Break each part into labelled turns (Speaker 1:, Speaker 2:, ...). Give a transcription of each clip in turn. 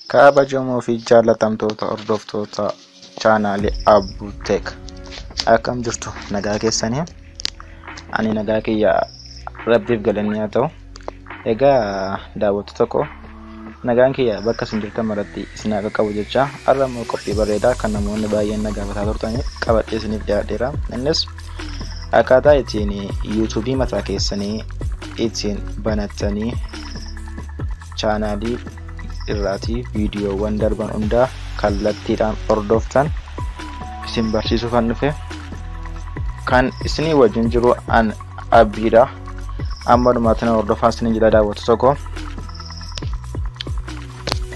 Speaker 1: Kabajamoo fi jaallatamtoota hordoftoota chaanaalii Abbuuteek akkam jirtu nagaa keessanii? Ani nagaa kiyya rabbiif galanni haa ta'u. Egaa daawwattoota tokko nagaan kiyya bakka isin jirtan maratti isin haa qaqqabu jecha har'a immoo qophii bareedaa kan namoonni baay'een na gaafataa turtanii qabadhee isiniif dhiyaadheera. Innis akkaataa ittiin yuutuubii mataa keessanii ittiin banattanii chaanaalii irraatii viidiyoowwan darban hundaa kallattiidhaan hordoftan isin barsiisuu kan dhufe kan isinii wajjin jiru an abbiidha. Amma dhumaatti na hordofaa isiniin jira daawwattu tokko.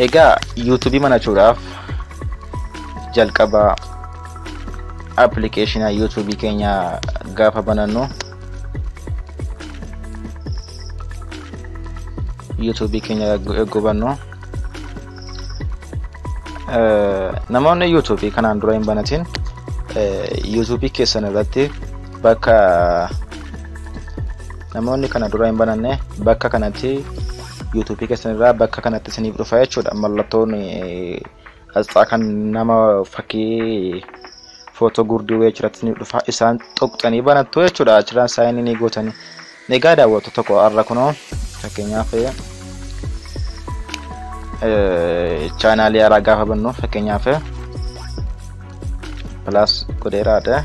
Speaker 1: Egaa yuutuubii banachuudhaaf jalqaba appilikeeshina yuutuubii keenya gaafa banannu yuutuubii keenya eeguu bannu namoonni yuutuubii kanaan dura hin banatin yuutuubii keessan irratti bakka namoonni kana dura hin bananne bakka kanatti yuutuubii keessan irraa bakka kanatti isiniif dhufa jechuudha. Mallattoon asxaa kan nama fakkii footoo gurdii wayii achirratti isiniif dhufa isaan tuqxanii banattu jechuudha. Achirraan saayinii ni gootanii. Egaa daawwattoota tokko har'a kunoo fakkeenyaaf chaanaalii haaraa gaafa bannu fakkeenyaaf pilaas godheeraadha.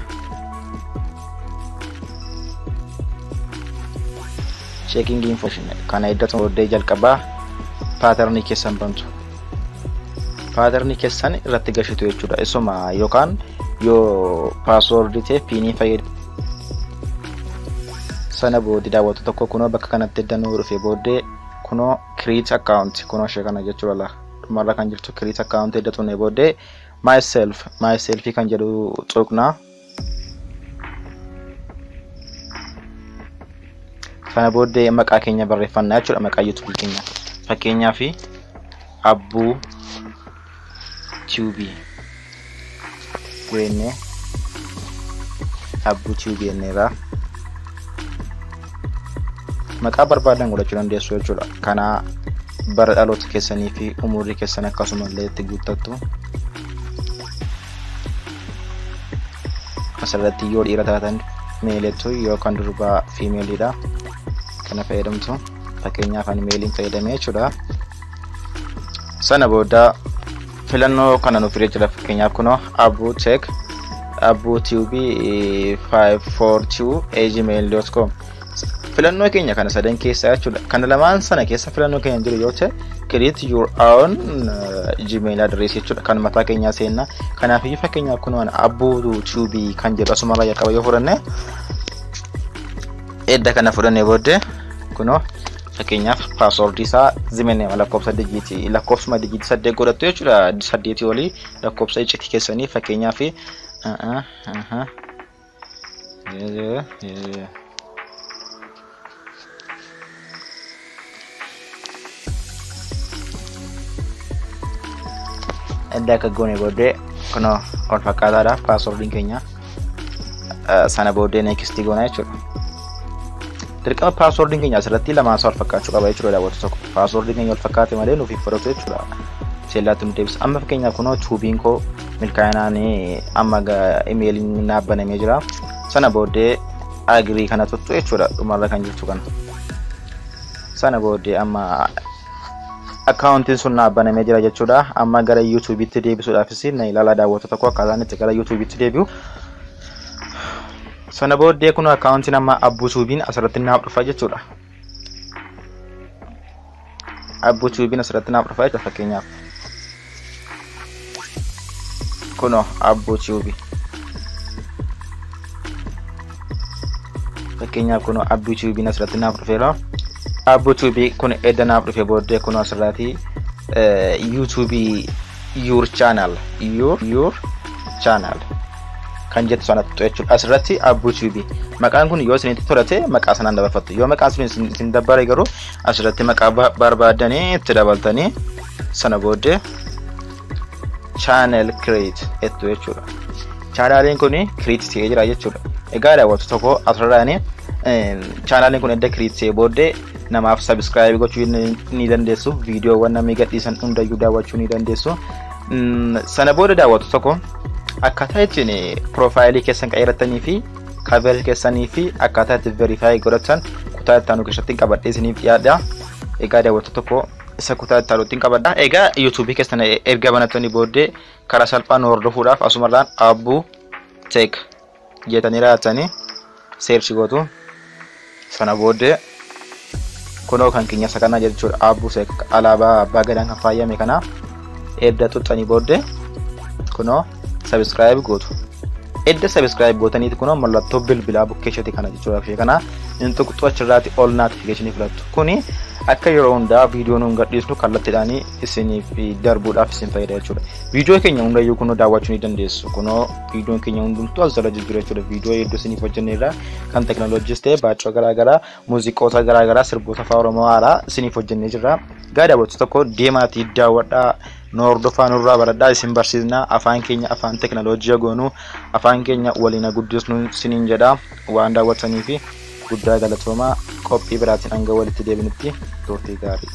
Speaker 1: Checking information kana iddoo booddee jalqabaa paatarnii keessan bantu. Paatarnii keessan irratti gashitu jechuudha. Isuma yookaan yoo paaswoordii ta'e piinii fayyadamu. Sana booddee daawwattoota tokko kunoo bakka kanatti iddoo dhufe booddee kunoo create account kunoo ishee kana jechuudha la dhumarra kan jirtu create account edda tuqne booddee myself kan jedhu tuqna. Sana booddee maqaa keenya barreeffannaa jechuudha maqaa yuutuubii keenya fakkeenyaaf Abbuu Tube jennee Abbuu Tube jenneerra. Maqaa barbaadan godhachuu dandeessu jechuudha. Kana bara dhaloota keessanii fi umurii keessan akkasumallee itti guuttattu. Asirratti yoo dhiira taatan meelettu yookaan durbaa fiimeeliidha. Kana fayyadamtu fakkeenyaaf ani meeliin fayyadamee jechuudha. Sana booda filannoo kana nuuf fidee jira fakkeenyaaf kunoo Abbuu Tech Abbuu Tube 542@gmail.com filannoo keenya kana sadan keessa jechuudha. Kana lamaan sana keessa filannoo keenya jiru yoo ta'e create your own gmail address jechuudha. Kan mataa keenyaa seenna. Kanaafiyyuu fakkeenyaaf kunoo Abbuu Tube kan jedhu asumarraa jalqaba yoo fudhanne edda kana fudhannee booddee kunoo fakkeenyaaf paaswoordii isaa zimenne lakkoofsa dijiitii lakkoofsuma dijiitii 8 godhattu jechuudha. 8 olii lakkoofsa iccitii keessanii fakkeenyaaf edda akka goone booddee kunoo wal fakkaataadha paaswoordiin keenya. Sana booddee next goona jechuudha. Dirqama paaswoordiin keenya asirratti lamaan isaa wal fakkaachuu qaba jechuudha daawwattoota tokko. Paaswoordiin keenya wal fakkaate malee nuuf hin fudhatu jechuudha. Seellaatti nu deebisa. Amma fakkeenyaaf kunoo tuubiin koo milkaa'inaan amma imeeliin naaf banamee jira. Sana booddee agrii kana tuttu jechuudha dhumarra kan jirtu kana. Sana booddee amma akkaawuntiin sun naaf banamee jira jechuudha. Amma gara yuutuubiitti deebisuudhaafis na ilaalaa daawwattoota tokko akkaataan itti gara yuutuubiitti deebi'u. Sana booddee kun akkaawuntiin amma Abbuu Tuubiin asirratti naaf dhufa jechuudha. Abbuu Tuubiin asirratti naaf dhufa jechuudha fakkeenyaaf. Kunoo Abbuu Tuubii. Fakkeenyaaf kunoo Abbuu Tuubiin asirratti naaf dhufeera. Abbuu Tuubii kun edda naaf dhufe booddee kunoo asirratti yuutuubii your channel your channel kan jettu sanatti jechuudha. Asirratti Abbuu Tuubii maqaan kun yoo isinitti tolate maqaa sanaan dabarfattu. Yoo maqaan sun isin dabbare garuu asirratti maqaa barbaadanii itti dabaltanii sana booddee channel create jettu jechuudha. Chaanaaliin kun create ta'ee jira jechuudha. Egaa daawwattoota tokko, asirraan chaanaaliin kun edda create ta'ee booddee namaaf subscribe gochuu ni dandeessu. Viidiyoowwan namni gadhiisan hundayyuu daawwachuu ni dandeessu. Sana booda, daawwattoota tokko, akkaataa ittiin profile keessan qayyarattanii fi cover keessanii fi akkaataa itti verify godhatan kutaa itti aanu keessatti qabadhee isiniif dhiyaadha. Egaa daawwattoota tokko, isa kutaa itti aanutti qabadha. Egaa yuutuubii keessan erga banattanii booddee karaa salphaan hordofuudhaaf asumarraan Abbuu Tech jettanii raatanii search gootu. Sana booddee kunoo kan keenya isa kana jechuudha. Abbuu Tech alaabaa abbaa gadaan kan faayame kana edda tuxxanii booddee kunoo subscribe gootu. Edda subscribe gootaniiti kunoo mallattoo bilbilaa bukkeeshati kana jechuudha. Ishee kana inni tuqxu, achirraati all notification filattu. Kuni akka yeroo hundaa viidiyoo nuun gadhiisnu kallattiidhaan isiniif darbuudhaaf isin fayyada jechuudha. Viidiyoo keenya hundayyuu kunoo daawwachuu ni dandeessu. Kunoo viidiyoon keenya hundumtuu as jala jira jechuudha. Viidiyoo hedduu isiniif hojjenneerra, kan teekinooloojiis ta'e, baacoo garaagaraa, muuziqoota garaagaraa, sirboota afaan Oromoo haaraa isiniif hojjennee jirra. Gaa daawwattoota tokko, deemaatii daawwadhaa, nu hordofaa, nurraa baradhaa, isin barsiisnaa. Afaan keenya afaan teekinooloojii goonuu, afaan keenya waliin guddisnu isiniin jedha. Waan daawwattanii fi guddaa galatoomaa. Qophii biraatiin hanga walitti deebinutti turtii gaarii.